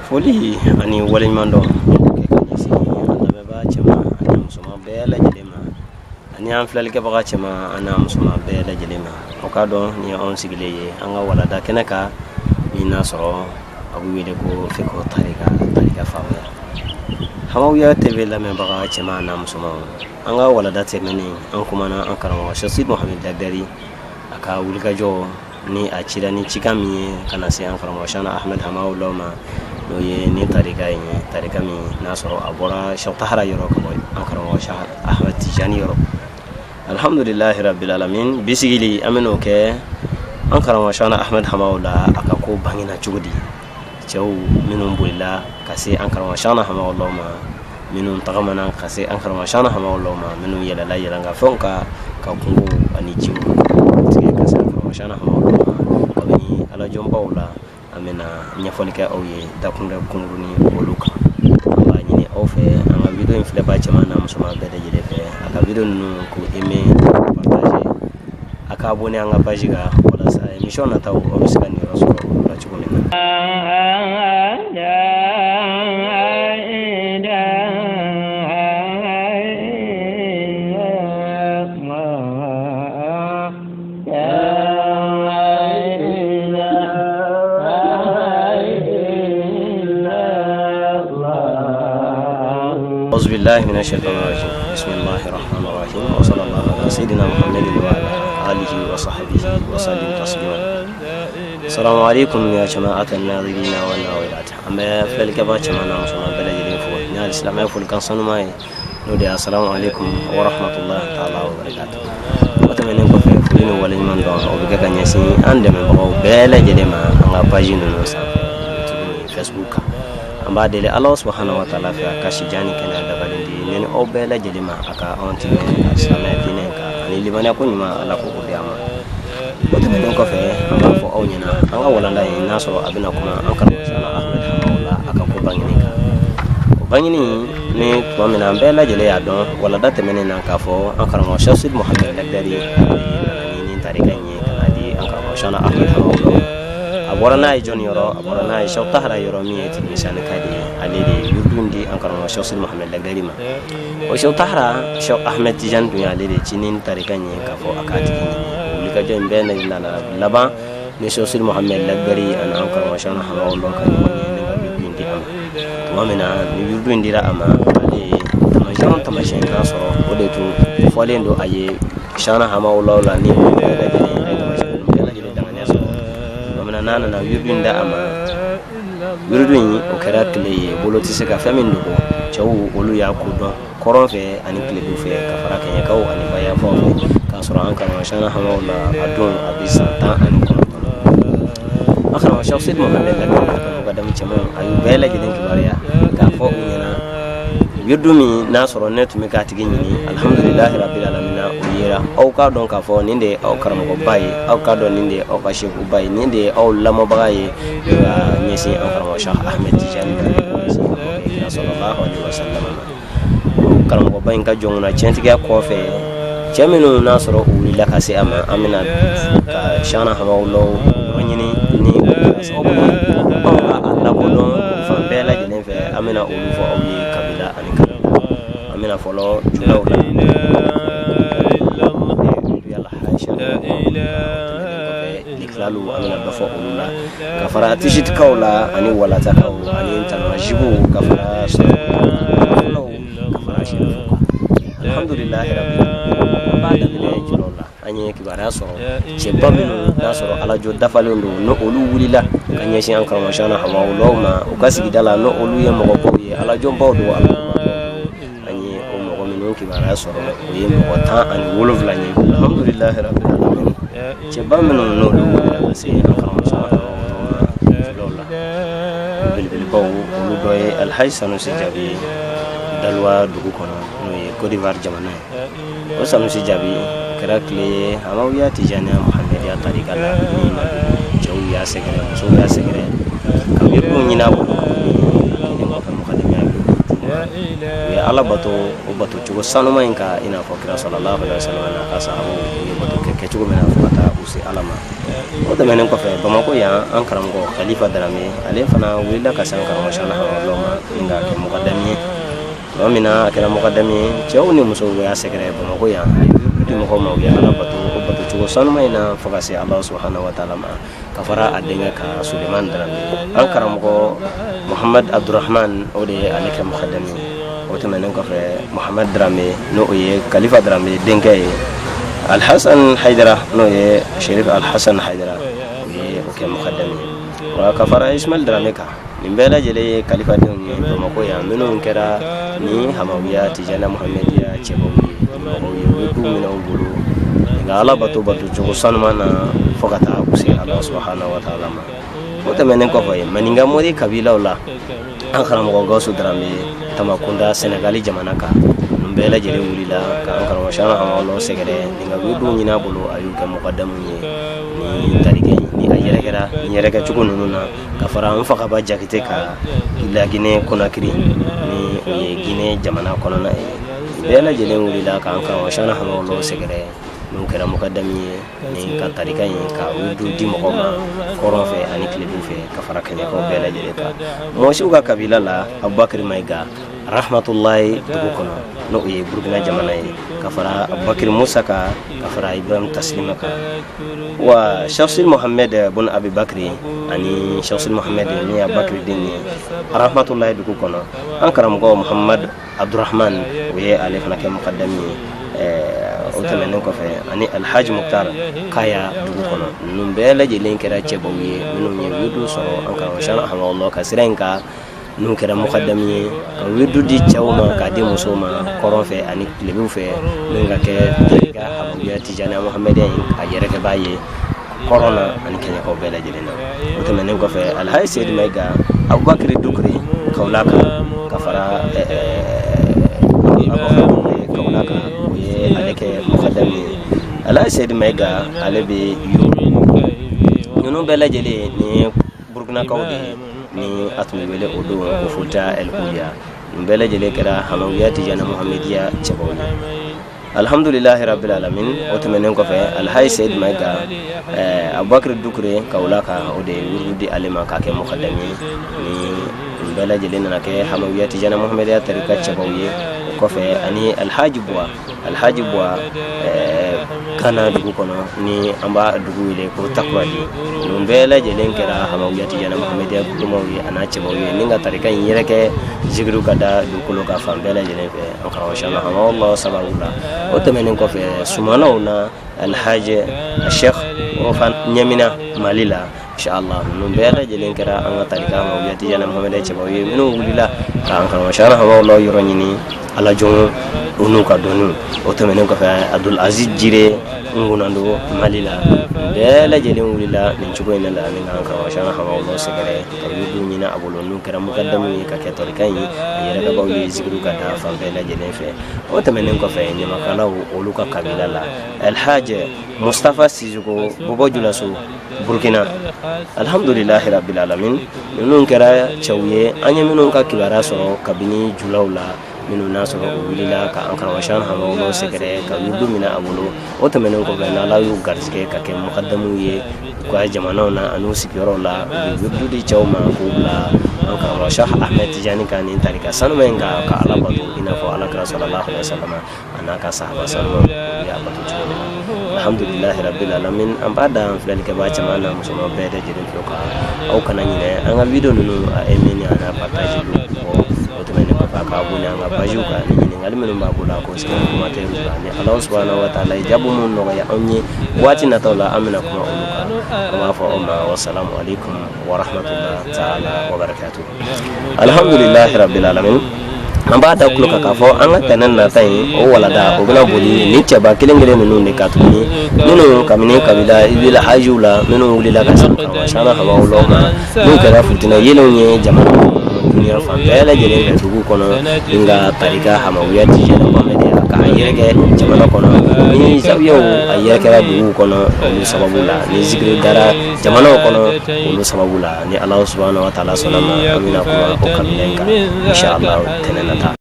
Foli ani waleɲuman dɔn kɛ ka ɲɛsin an lamɛnbaa cɛman ani musoman bɛɛ lajɛlen ma, ani an filɛlikɛbaga cɛman ani musoman bɛɛ lajɛlen ma. Aw k'a dɔn ni anw sigilen ye an ka walada kɛnɛ kan min n'a sɔrɔ a bɛ wele ko Fiqhu Tarika, tarika faamuya. Hamawiya TV lamɛnbaga cɛman n'a musoman, an ka walada tɛmɛnen an kumana an karamɔgɔ Cheikh Sidi Mohamed Lakidari a ka wulikajɔ ni a cira ni cikan min ye ka na se an karamɔgɔ Cheikhna Ahmed Hamawula ma, n'o ye nin tarika in ye, tarika min n'a sɔrɔ a bɔra Cheikh Tahara yɔrɔ ka bɔ an karamɔgɔ Cheikh Ahmed Tijani yɔrɔ. Alhamdulilahi rabbil alamin. Bi sigili an bɛn'o kɛ an karamɔgɔ Cheikhna Ahmed Hamawula a ka ko bangena cogo di, cɛw minnu bolila ka se an karamɔgɔ Cheikhna Hamawula ma, minnu tagamana ka se an karamɔgɔ Cheikhna Hamawula ma, minnu yɛlɛla yɛlɛnkanfɛnw kan ka kungo ani jiw tigɛ ka se an karamɔgɔ Cheikhna Hamawula ma. Kabini alajɔnbaw la an bɛna ɲɛfɔli kɛ aw ye dakunda kunkurunin olu kan. An b'a ɲini aw fɛ an ka video in filɛbaa cɛman n'a musoman bɛɛ lajɛlen fɛ, a ka video ninnu k'u aimer, partager, a ka abonné an ka page kan walasa émission nataw aw bɛ se ka niyɔrɔ sɔrɔ olu la cogo min na. أعوذ بالله من الشيطان الرجيم. بسم الله الرحمن الرحيم، وصلى الله على سيدنا محمد وعلى آله وصحبه وسلم تسليما. السلام عليكم يا جماعة الناظرين والناظرات. An bɛ filɛlikɛbaa cɛman n'a musoman bɛɛ lajɛlen fo ni hali silamɛya folikan sanuman ye, n'o de ye asalamu aleykum wa rahmatullahi taala wa barakatuh. O tɛmɛnen kɔfɛ, foli ni waleɲuman dɔn o bɛ kɛ ka ɲɛsin an dɛmɛbagaw bɛɛ lajɛlen ma an ka page ninnu sanfɛ, YouTube ni Facebook kan. An b'a deli Ala subahana wa taala fɛ a ka sijan ni kɛnɛya dafalen di ne ni aw bɛɛ lajɛlen ma, a ka anw tɛmɛ silamɛya diinɛ kan ani limaniya ko ɲuman, Ala k'o di an ma. O tɛmɛnen kɔfɛ, an b'a fɔ aw ɲɛna an ka walanda in n'a sɔrɔ a bɛna kuma an karamɔgɔ Cheikhna Ahmed Hamawula a ka ko bangeni kan. O bangeni ni tuma min na an bɛɛ lajɛlen y'a dɔn walanda tɛmɛnen na k'a fɔ an karamɔgɔ Cheikh Sidi Mohamed Lakidari nana ni nin tarika in ye ka n'a di an karamɔgɔ Cheikhna Ahmed Hamawula. A bɔra n'a ye jɔnni yɔrɔ? A bɔra n'a ye Cheikh Tahara yɔrɔ min ye Timisanika de ye, ale de ye yurudun di an karamɔgɔ Cheikh Sidi Mohamed Lakidari ma. O Cheikh Tahara, Cheikh Ahmed Tijani dun y'ale de ci ni tarika in ye k'a fɔ a k'a tigi ɲini. O wulikajɔ in bɛɛ nana laban ni Cheikh Sidi Mohamed Lakidari ani an karamɔgɔ Cheikhna Hamawula ka ɲɔgɔn ye ni ka yurudun in di a ma. Tuma min na ni yurudun in dira a ma, ale ye taamasiyɛn o taamasiyɛn n'a sɔrɔ o de tun fɔlen don a ye Cheikhna Hamawula la, ni o bɛɛ lajɛlen a ye taamasiyɛn ninnu bɛɛ lajɛlen danganiya sɔrɔ. Tuma min na n'a nana yurudun in da a ma, yurudun in o kɛra tile ye, bolo tɛ se ka fɛn min dogo. Cɛw olu y'a ko dɔn kɔrɔn fɛ ani tilebin fɛ ka fara kɛɲɛkaw ani bayanfanw fɛ, k'a sɔrɔ an karamɔgɔ Cheikhna Hamawula a don a bɛ san 19. An karamɔgɔ Cheikh Sidi Mohamed Lakidari ka mukadamu cɛmanw a y'u bɛɛ lajɛlen kibaruya k'a fɔ u ɲɛna yurudun min n'a sɔrɔ ne tun bɛ k'a tigi ɲini, alhamdulilahi rabbil alamina, o yera. Aw k'a dɔn k'a fɔ nin de ye aw karamɔgɔba ye, aw k'a dɔn nin de ye aw ka sekuba ye, nin de ye aw lamɔbaga ye ka ɲɛsin an karamɔgɔ Cheikh Ahmed Tijani ka ɲɛsin an mɔkɛ kira sallallahu alaihi wasallam ma. Karamɔgɔba in ka jɔnkunna tiɲɛtigiya kɔfɛ, cɛ minnu n'a sɔrɔ u wulila ka se a ma, an bɛna ka Cheikhna Hamawula yɔrɔ ɲini ni o kɛra sababu ye anw ka a lakodɔn fan bɛɛ lajɛlen fɛ. An bɛna olu fɔ aw ye kabila ani kabila. An bɛna fɔlɔ julaw la, Likilalu, an bɛna dɔ fɔ olu la ka fara Tisitikaw la ani Walatakaw ani Tamazigiw ka fara Sɔrɔw ka fara Sɛrifuw kan. Alhamdulilahi rabbil alamin. An b'a daminɛ julaw la. An ye kibaruya sɔrɔ cɛba minnu n'a sɔrɔ alajɔ dafalen don, n'o olu wulila ka ɲɛsin an karamɔgɔ Cheikhna Hamawula ma u ka sigida la, n'o olu ye mɔgɔbaw ye, alajɔnbaw don, alajɔnbaw. An ye o mɔgɔ minnu kibaruya sɔrɔ, o ye mɔgɔ 17 ye. Alhamdulilahi rabbil alamin. Cɛba minnu n'olu wulila ka se an karamɔgɔ Cheikhna Hamawula ma julaw la, belebelebaw, olu dɔ ye Alhaji Sanusi Jabi ye Daluwa dugu kɔnɔ, n'o ye Côte d'Ivoire jamana ye. O Sanusi Jabi kɛra tile ye Hamawiya Tijaniya Muhamadiya tarika la min na cɛw y'a sɛgɛrɛ, musow y'a sɛgɛrɛ ka wirdu ɲini a bolo. A kɛlen kɔfɛ mukadamiya u ye Ala bato o bato cogo sanuma in kan, i n'a fɔ kira sallallahu alaihi wasallam n'a ka sahabaw u ye bato kɛ. kɛ cogo min na fo ka taa u se Ala ma. O tɛmɛnen kɔfɛ, Bamakɔ yan, an karamɔgɔ Khalifa Darame, ale fana wulila ka se an karamɔgɔ Shana Hamawula ma ni k'a kɛ mukadami ye. Tuma min na a kɛra mukadami ye, cɛw ni musow y'a sɛgɛrɛ Bamakɔ yan. A ye wirdu di mɔgɔw ma, u ye Ala bato o bato cogo sanuman in na fo ka se Ala subahana wa taala ma, ka fara a denkɛ kan Suleiman Darame. An karamɔgɔ Muhamad Abdurahman, o de ye ale kɛ mukadami ye. O tɛmɛnen kɔfɛ, Muhamad Darame, n'o ye Khalifa Darame denkɛ ye, Alhasan Haidara, n'o ye Sherif Alhasan Haidara, o ye o kɛ mukadami ye. Wa ka fara Ismail Darame kan, nin bɛɛ lajɛlen ye kalifadenw ye Bamakɔ yan, minnu kɛra ni Hamawiya Tijana Muhamadiya cɛbaw ye, mɔgɔw ye wirdu minɛ u bolo nka Ala bato bato cogo sanuman na fo ka taa u se Ala subahana wa taala ma. O tɛmɛnen kɔfɛ, Maninka mori kabilaw la, an karamɔgɔ Gawusu Darame Tamakunda, Senegali jamana kan, ninnu bɛɛ lajɛlen wulila ka an karamɔgɔ Shana Hamawula sɛgɛrɛ ni ka wirdu ɲini a bolo. A y'u kɛ mukadamu ye ni tarika ni a yɛrɛkɛra ni yɛrɛkɛcogo ninnu na, ka fara an Fakaba Jakite kan Laginɛ Konakiri, ni o ye Ginɛ jamana kɔnɔna ye. Bɛɛ lajɛlen wulila k'an karamɔgɔ Shana Hamawula sɛgɛrɛ, n'u kɛra mukadami ye ni ka tarika in ka wirdu di mɔgɔw ma kɔrɔn fɛ ani tilebin fɛ, ka fara kɛɲɛkaw bɛɛ lajɛlen kan. Mɔsiw ka kabila la, Abubakar Mayiga Rahmatulahi dugu kɔnɔ, n'o ye Burukina jamana ye, ka fara Abubakar Musa kan, ka fara Ibrahim Taslima kan, wa Shafsil Mohamed bun Abibakiri ani Shafsil Mohamed min ye Abubakari den ye, Rahmatulahi dugu kɔnɔ, an karamɔgɔ Muhammad Abdurahman, o ye ale fana kɛ mukadami ye. O tɛmɛnen kɔfɛ, ani Alhaji Muktar Kaya dugu kɔnɔ, ninnu bɛɛ lajɛlen kɛra cɛbaw ye minnu ye wirdu sɔrɔ an karamɔgɔ Shana Hamawula ka sira in kan, n'u kɛra mukadami ye ka wirdu di cɛw ma k'a di musow ma kɔrɔn fɛ ani tilebin fɛ, min ka kɛ tarika Hamawiya Tijaniya Muhamadiya in a yɛrɛkɛbaa ye kɔrɔn na ani kɛɲɛkaw bɛɛ lajɛlen na. O tɛmɛnen kɔfɛ, Alhaji Seyidu Mayiga, Abubakari Dukure Kawulaka, ka fara Kawulaka, o ye ale kɛ mukadami ye. Alhaji Seyidu Mayiga, ale bɛ Yoro. Ninnu bɛɛ lajɛlen ni Burukinakaw de ye, ni a tun bɛ wele o don ko Futa El Kuya. Nin bɛɛ lajɛlen kɛra Hamawiya Tijani Muhamadiya cɛbaw ye, alhamdulilahi rabbil alamin. O tɛmɛnen kɔfɛ, Alhaji Seyidu Mayiga, Abubakar Dukure Kawulaka, o de ye wirdu di ale ma k'a kɛ mukadami ye. Ni nin bɛɛ lajɛlen nana kɛ Hamawiya Tijani Muhamadiya tarika cɛbaw ye. O kɔfɛ, ani Alhaji Buwa, Alhaji Buwa Gana dugu kɔnɔ, ni an b'a dugu wele ko Takuradi, ninnu bɛɛ lajɛlen kɛra Hamawiya Tijani Muhamadiya golomaw ye a n'a cɛbaw ye, ni ka tarika in yɛrɛ kɛ zikiriw ka da dugukolo kan fan bɛɛ lajɛlen fɛ an karamɔgɔ Shana Hamawula sababu la. O tɛmɛnen kɔfɛ, Sumanaw na, Alhaji Sheikh Rofan Ɲamina Mali la, inshallah, ninnu bɛɛ lajɛlen kɛra an ka tarika Hamawiya Tijani Muhamadiya cɛbaw ye, minnu wulila k'an karamɔgɔ Shana Hamawula yɔrɔ ɲini Ala jɔn u n'u ka dɔnniw. O tɛmɛnen kɔfɛ, Abdul Aziz Jire Ngunando Mali la, bɛɛ lajɛlen wulila nin cogo in de la ni k'an karamɔgɔ Shana Hamawula sɛgɛrɛ ka wirdu ɲini a bolo, n'u kɛra mukadamu ye ka kɛ tarika in a yɛrɛkɛbaw ye zikiriw ka da fan bɛɛ lajɛlen fɛ. O tɛmɛnen kɔfɛ, ɲamakalaw olu ka kabila la, Alhaji Mustafa Sisoko Bobo Julaso Burkina, alhamdulilahi rabbil alamin, ninnu kɛra cɛw ye an ye minnu ka kibaruya sɔrɔ kabini julaw la, minnu n'a sɔrɔ u wulila ka an karamɔgɔ Shana Hamawula sɛgɛrɛ ka wirdu minɛ a bolo. O tɛmɛnen kɔfɛ, n'Ala y'u garijɛgɛ ka kɛ mukadamuw ye u ka jamanaw na an'u sigiyɔrɔw la, u bɛ wirdu di cɛw ma k'u bila an karamɔgɔ Shah Ahmed Tijani kan nin tarika sanuma in kan, ka Ala bato i n'a fɔ Ala kira sallallahu alaihi wasallam a n'a ka sahaba sanumaw olu y'a bato cogo min na. Alhamdulilahi rabbil alamin. An b'a da an filɛlikɛbaa caman na musoman bɛɛ lajɛlen tulo kan, aw kana ɲinɛ an ka video ninnu a aimer ni a n'a partager kɔ. O tɛmɛnen kɔfɛ, a k'a abonné an ka page kan. Ni ɲininkali minnu b'a bolo, a k'o sɛbɛn commentaire la. Ni Ala subahanahu wa taala ye jaabi minnu nɔgɔya anw ye, waati nataw la an bɛna kuma olu kan. An b'a fɔ aw ma wasalamu alaikum wa rahmatullahi taala wa barakatuh. Alhamdulilahi rabbil alamin. An b'a da tulo kan k'a fɔ an ka tɛnɛn nata in, o walada o bɛna boli ni cɛba kelen kelen ninnu de kan tuguni, minnu kabini kabila ibila hajiw la, minnu wulila ka se karamɔgɔ Shana Hamawula ma, n'u kɛra fitinɛ yelenw ye jamana dunuya fan bɛɛ lajɛlen fɛ dugu kɔnɔ, ni ka tarika Hamawiya Tijani Muhamadiya k'a yɛrɛkɛ jamana kɔnɔ, ni zawiyaw a yɛrɛkɛra duguw kɔnɔ olu sababu la, ni zikiri dara jamanaw kɔnɔ olu sababu la. Ni Ala subahana wa taala sɔnna ma, an bɛna kuma o kabila in kan inshallah tɛnɛn nata.